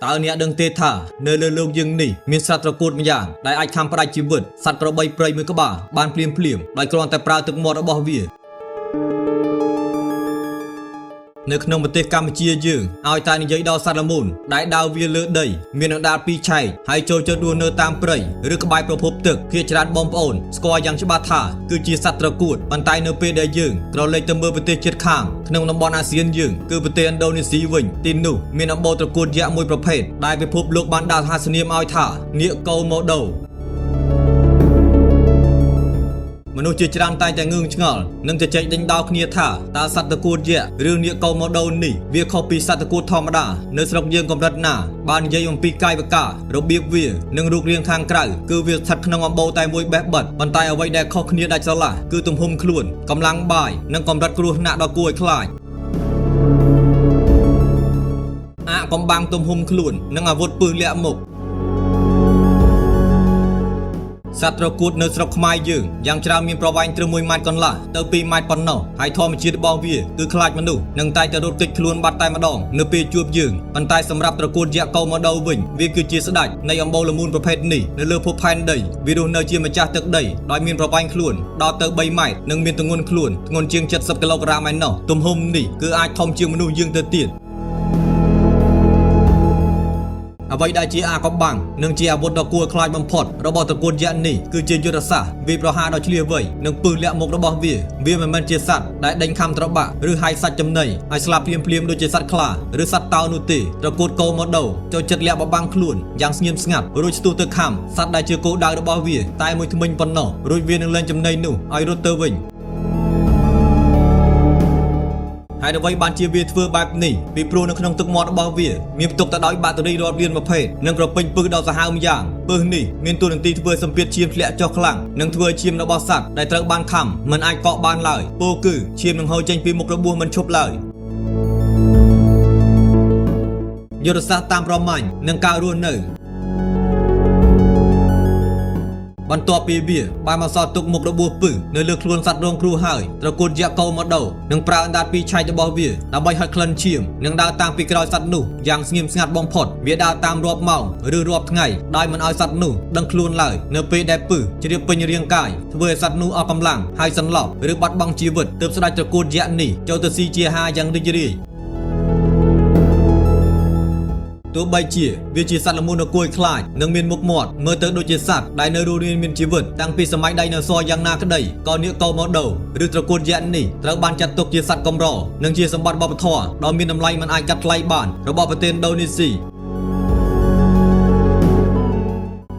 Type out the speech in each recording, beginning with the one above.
តើអ្នកដឹងទេថានៅលើលោកយើងនេះមានសត្វត្រកួតម្យ៉ាងដែលអាចខាំផ្ដាច់ជីវិតសត្វក្របីព្រៃមួយក្បាលបានភ្លាមភ្លាមៗដោយគ្រាន់តែប្រើទឹកមាត់របស់វា នៅក្នុងប្រទេសកម្ពុជាយើងឲ្យតែនិយាយដល់សត្វល្មូនដែលដើរវាលលើដីមានអណ្ដាតពីរឆែកហើយចូលចិត្តរស់នៅតាមព្រៃឬក្បែរប្រភពទឹកភាគច្រើនបងប្អូនស្គាល់យ៉ាងច្បាស់ថាគឺជាសត្វត្រកួតប៉ុន្តែនៅពេលដែលយើងក្រឡេកទៅមើលប្រទេសជិតខាងក្នុងតំបន់អាស៊ានយើងគឺប្រទេសឥណ្ឌូនេស៊ីវិញទីនោះមានអំបូរត្រកួតយក្សមួយប្រភេទដែលពិភពលោកបានដាក់សហសនាមឲ្យថានាគកូម៉ូដូ មនុស្សជាច្រើនតែងតែងឿងឆ្ងល់និងជជែកដេញដោលគ្នាថាតើសត្វត្រកួតយក្សឬនាគកូម៉ូដូនេះវាខុសពីសត្វត្រកួតធម្មតានៅស្រុកយើងកម្រិតណាបាននិយាយអំពីកាយវិការរបៀបវានិងរូបរាងខាងក្រៅគឺវាស្ថិតក្នុងអំបូរតែមួយបេះបិទប៉ុន្តែអ្វីដែលខុសគ្នាដាច់ស្រឡះគឺទំហំខ្លួនកម្លាំងបាយនិងកម្រិតគ្រោះថ្នាក់ដ៏គួរឲ្យខ្លាចអាកកំបាំងទំហំខ្លួននិងអាវុធពឹសលាក់មុខ សត្វត្រកួតនៅស្រុកខ្មែរយើងយ៉ាងច្រើនមានប្រវែងត្រឹម1ម៉ែត្រកន្លះទៅ2ម៉ែត្រប៉ុណ្ណោះហើយធម្មជាតិរបស់វាគឺខ្លាចមនុស្សនិងតែងតែរត់គេចខ្លួនបាត់តែម្ដងនៅពេលជួបយើងប៉ុន្តែសម្រាប់ត្រកួតយក្សកូម៉ូដូវិញវាគឺជាស្ដេចនៃអំបូរល្មូនប្រភេទនេះនៅលើភពផែនដីវារស់នៅជាម្ចាស់ទឹកដីដោយមានប្រវែងខ្លួនដល់ទៅ3ម៉ែត្រនិងមានទម្ងន់ខ្លួនធ្ងន់ជាង70គីឡូក្រាមឯណោះទំហំនេះគឺអាចធំជាងមនុស្សយើងទៅទៀត អ្វីដែលជាអាកំបាំងនិងជាអាវុធដ៏គួរឲ្យខ្លាចបំផុតរបស់ត្រកួតយក្សនេះគឺជាយុទ្ធសាស្ត្រវាយប្រហារដ៏ឈ្លាសវៃនិងពឹសលាក់មុខរបស់វាវាមិនមែនជាសត្វដែលដេញខំត្របាក់ឬហាយសាច់ចំណីឲ្យស្លាប់ភ្លាមៗដូចជាសត្វខ្លាឬសត្វតោនោះទេត្រកួតកូម៉ូដូចូលចិត្តលាក់បបាំងខ្លួនយ៉ាងស្ងៀមស្ងាត់រួចស្ទុះទៅខំសត្វដែលជាគោលដៅរបស់វាតែមួយធ្មេញប៉ុណ្ណោះរួចវានឹងលែងចំណីនោះឲ្យរត់ទៅវិញ ហើយអ្វីបានជាវាធ្វើបែបនេះពីព្រោះនៅក្នុងទឹកមាត់របស់វាមានផ្ទុកទៅដោយបាក់តេរីរាប់លានប្រភេទនិងក្រពេញពឹសដ៏សាហាវម្យ៉ាងពឹសនេះមានតួនាទីធ្វើឲ្យសម្ពាធឈាមធ្លាក់ចុះខ្លាំងនិងធ្វើឲ្យឈាមរបស់សត្វដែលត្រូវបានខំមិនអាចកកបានឡើយពោលគឺឈាមនឹងហូរចេញពីមុខរបួសមិនឈប់ឡើយយុទ្ធសាស្ត្រតាមប្រមាញ់និងការរស់នៅ បន្ទាប់ពីវាបានបន្សល់ទុកមុខរបួសពឹសនៅលើខ្លួនសត្វរងគ្រោះហើយត្រកួតយក្សកូម៉ូដូនឹងប្រើអណ្ដាតពីរឆែករបស់វាដើម្បីហុចក្លិនឈាមនិងដើរតាមពីក្រោយសត្វនោះយ៉ាងស្ងៀមស្ងាត់បំផុតវាដើរតាមរាប់ម៉ោងឬរាប់ថ្ងៃដោយមិនឲ្យសត្វនោះដឹងខ្លួនឡើយនៅពេលដែលពឹសជ្រាបពេញរាងកាយធ្វើឲ្យសត្វនោះអស់កម្លាំងហើយសន្លប់ឬបាត់បង់ជីវិតទើបស្ដេចត្រកួតយក្សនេះចូលទៅស៊ីជាអាហារយ៉ាងរីករាយ ទោះបីជាវាជាសត្វល្មូនដ៏គួរឲ្យខ្លាចនិងមានមុខមាត់មើលទៅដូចជាសត្វដែលនៅរស់រានមានជីវិតតាំងពីសម័យដៃណូស័រយ៉ាងណាក្តីក៏នាគកូម៉ូដូឬត្រកួតយក្សនេះត្រូវបានចាត់ទុកជាសត្វកម្រនិងជាសម្បត្តិវប្បធម៌ដ៏មានតម្លៃមិនអាចកាត់ថ្លៃបានរបស់ប្រទេសឥណ្ឌូនេស៊ី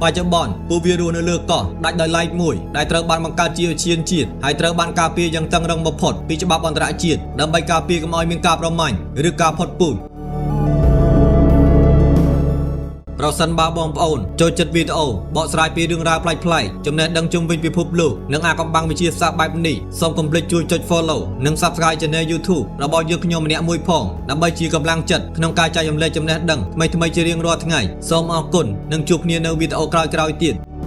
បច្ចុប្បន្នពួកវារស់នៅលើកោះដាច់ដោយឡែកមួយដែលត្រូវបានបង្កើតជាឧទ្យានជាតិហើយត្រូវបានការពារយ៉ាងតឹងរ៉ឹងបំផុតពីច្បាប់អន្តរជាតិដើម្បីការពារកុំឲ្យមានការប្រមាញ់ឬការផុតពូជ ប្រសិនបើបងប្អូនចូលចិត្តវីដេអូបកស្រាយពីរឿងរ៉ាវប្លែកៗចំណេះដឹងជុំវិញពិភពលោកនិងអាកំបាំងវិទ្យាសាស្ត្របែបនេះសូមកុំភ្លេចជួយចុច Follow និង Subscribe Channel YouTube របស់យើងខ្ញុំម្នាក់មួយផងដើម្បីជាកម្លាំងចិត្តក្នុងការចែករំលែកចំណេះដឹងថ្មីៗជារៀងរាល់ថ្ងៃសូមអរគុណនិងជួបគ្នានៅវីដេអូក្រោយៗទៀត។